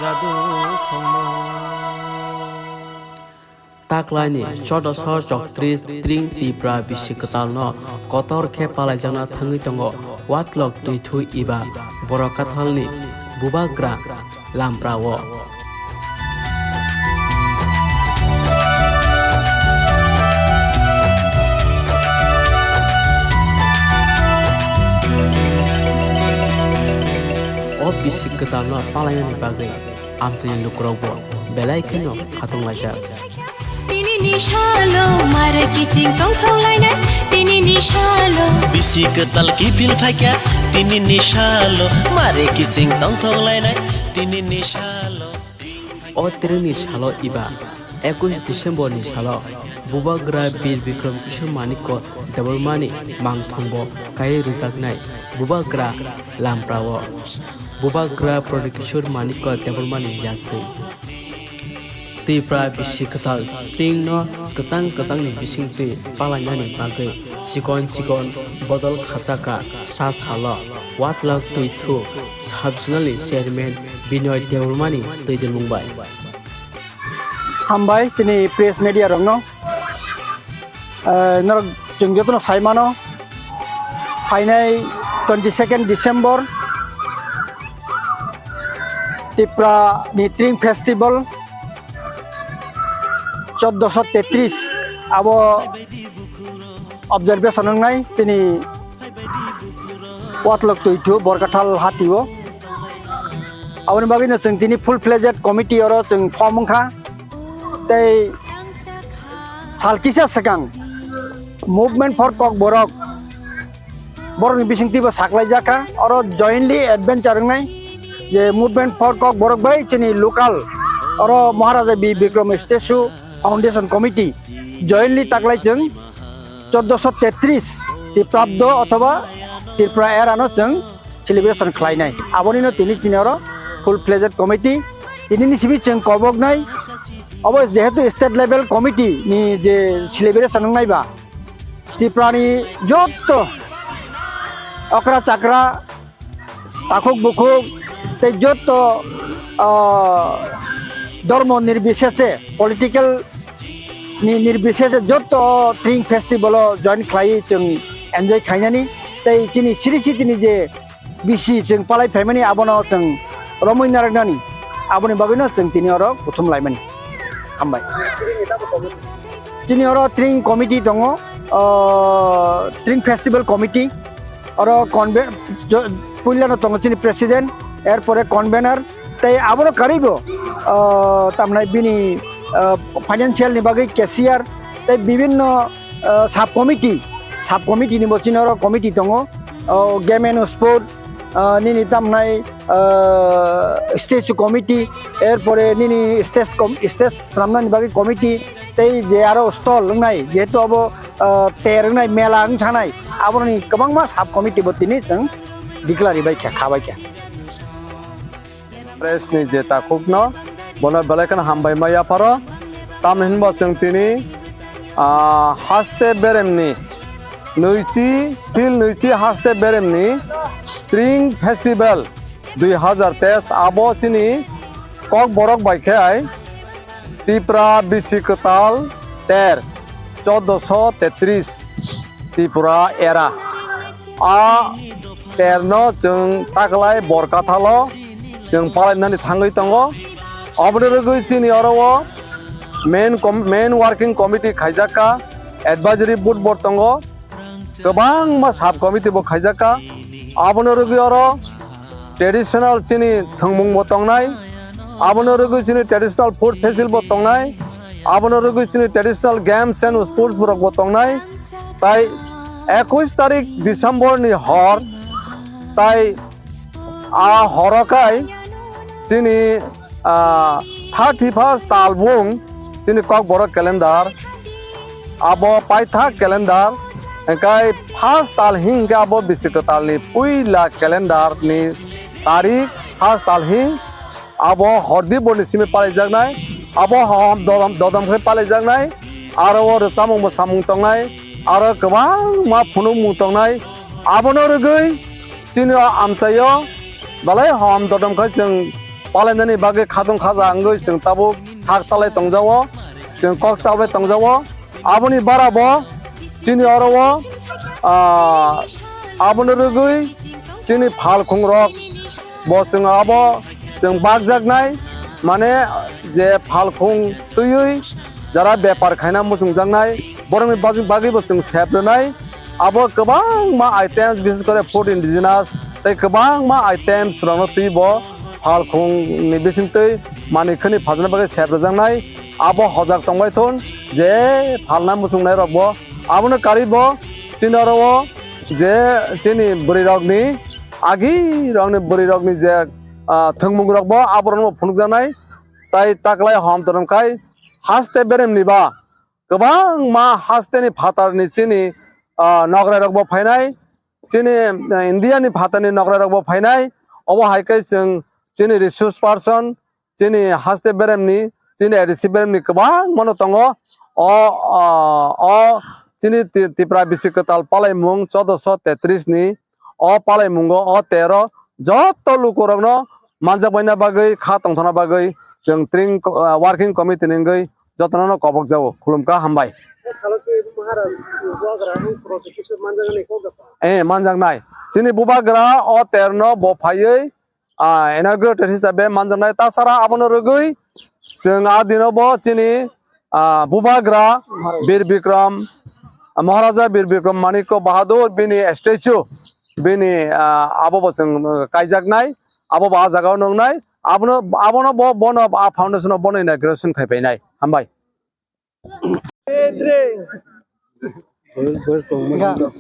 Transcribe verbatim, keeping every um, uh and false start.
Jadu songmo. Taklaini chordoso choktrish tring Tipra bisi kwtalno kotor khe palaijakna thangwi tongo Watlok Twithu iba Borok Kathalni bubagra Lamprao. O bisi kwtalno palainani bagwi amchaini lukurokbo belai kheno khatunglaijak. Tini ni salo mare kiching tongthok lainai, tini ni salo. Bisi kwtal kiphil phaikya, tini ni salo mare kiching tongthok lainai, tini ni salo. O tringni salo iba ekush December ni salo bubagra Bir Bikram Kishore Manikya Debbarmani mangthongbo kaiwi rwjaknai bubagra Lamprao. Bubagra Pradyot Kishore Manikya Debbarmani yaktwi. Tipra bisi kwtal tringno kwchang kwchangni bisingtwi palainani bagwi chikon chikon bodol khachaka sa salo Watlok Twithu Sub-Zonalni Chairman Binoy Debbarmani twi dilmung bai. Hambai chini press media rokno. Eh, norok chwng jotono sai mano, phainai twenty second December Tipra ni Tring Festival chordoso tetris abo observation wngnai chini Watlok Twithu Borkathal hatio. Aboni bagwino chwng tini full fledged committee oro chwng form wngkha. Tei sal kisa swkang Movement for Kokborok borokni bisingtwibo saklaijak kha. Oro jointly adventure wngnai je Movement for Kokborok bai chini local oro Maharaja Bir Bikram Statue Foundation Committee jointly taklai chwng chordoso tetris Tiprabdo othoba Tripura erano chwng celebration khlainai. Abonino tini tini oro full fledged committee tinini simi chwng koboknai. Obo jehetu state level committee ni je celebration wngnai ba, Tripurani jotto okra chakra, takhuk bukhuk tei jotto, ah, dhormo nirbisese, political ni nirbisese jotto Tring Festival o join khlai chwng enjoy khainani. Tei chini siri sitini je bisi chwng palai phaimani abono chwng romwi narwknani, aboni bagwino chwng tini oro kuthum laimani. Hambai. Chini oro Tring Committee tongo, ah, Tring Festival Committee. Oro conve-, jo-, puilano tongo chini president, er pore convener, tei abono karwibo, ah, tamnai bini, ah, financial ni bagwi cashier, tei bibinno, ah, sub committee, sub committee ni bo chini oro committee tongo, ah, game and sport, ah, nini tamnai, ah, stage committee, er pore nini stage com-, stage swnamnani bagwi committee, tei je aro stall wngnai, jehetu abo ah, ter wngnai mela wng thanai, aboroni kwbangma sub committee bo tini chwng declare bai kha, kha bai kha. Press ni je takhukno, bono belai kheno hambai ma yapharo. Tamni hinba chwng tini, ah, haste beremni nwichi, field nwichi haste beremni Tring Festival dui hazar teis abo chini Kokborok bai khe ai Tipra bisi kwtal ter, chordoso tetris Tripura era. A terno chwng taklai Borkathalo chwng palainani thangwi tongo. Oboni rwgwi chini oro o main com-, main working committee khaijak kha, advisory board bo tongo. Kwbangma sub committee bo khaijak kha. Abono rwgwi oro traditional chini thwngmung bo tongnai. Abono rwgwi chini traditional food festival bo tongnai. Abono rwgwi chini traditional games and sports rok bo tongnai. Tai ekush tarik December ni hor, tai a horo kai chini ah, thirty first talbung chini Kokborok calendar, abo paithak calendar, hingkai first tal hingke abo bisi kwtalni puila calendar ni tarik first tal hing, abo hordi borni simi palaijaknai, abo hom dodom, dodom khe palaijaknai, aro o rwchapmung mwsamung tongnai, aro kwbangma phunukmung tongnai, abono rwgwi chini o amchaio belai hom dodom khe chwng palainani bagwi khatung khaja wngwi chwng tabuk sak talai tongjago, chwng kok chabai tongjago. Aboni bara bo chini oro o, ah, abono rwgwi chini phalkhung rok bo chwng abo chwng bakjaknai, mane je phalkhung twiwi jara bepar khaina muchungjaknai, borokni baj-, bagwi bo chwng sep rwnai. Abo kwbangma items, bises kore food indigenous tei kwbangma items rokno twi bo phalkhung ni bisingtwi manwi khwni phaljakna bagwi sep rwjaknai. Abo hojak tongbai thun je phalna muchungnai rok bo. Abono karwi bo chini oro o je chini bwrwi rokni, agi rokni bwrwi rokni je, ah, thwngmung rok bo aborokno phunukjaknai. Tai taklai hom torom khai haste beremni ba kwbangma hasteni phatarni chini, ah, nograi rok bo phainai, chini, ah, India ni phatarni nograi rok bo phainai. Obo hai khe chwng chini resource person, chini haste beremni, chini A D C beremni kwbangmano tongo. O, ah, o chini Ti-, Tipra bisi kwtal palaimung choudoso tetris ni o palaimungo o tero joto lukurokno manjakbaina bagwi, kha tongthokna bagwi chwng tring ko-, ah, working committee ni wngwi jotono no kobok jago. Khulumkha, hambai. Eh, manjaknai. Chini bubagra o terno bo phaiwi, ah, inaugurator hisabe manjaknai. Tasara abono rwgwi chwng a dino bo chini, ah, bubagra Bir Bikram, ah, Maharaja Bir Bikram Manikya Bahadur bini statue bini, ah, abo bo chwng, ah, kaijaknai, abo bo ah jagao nwngnai, abono, abono bo, bono, ah, foundation o bono inauguration khai painai. Hambai.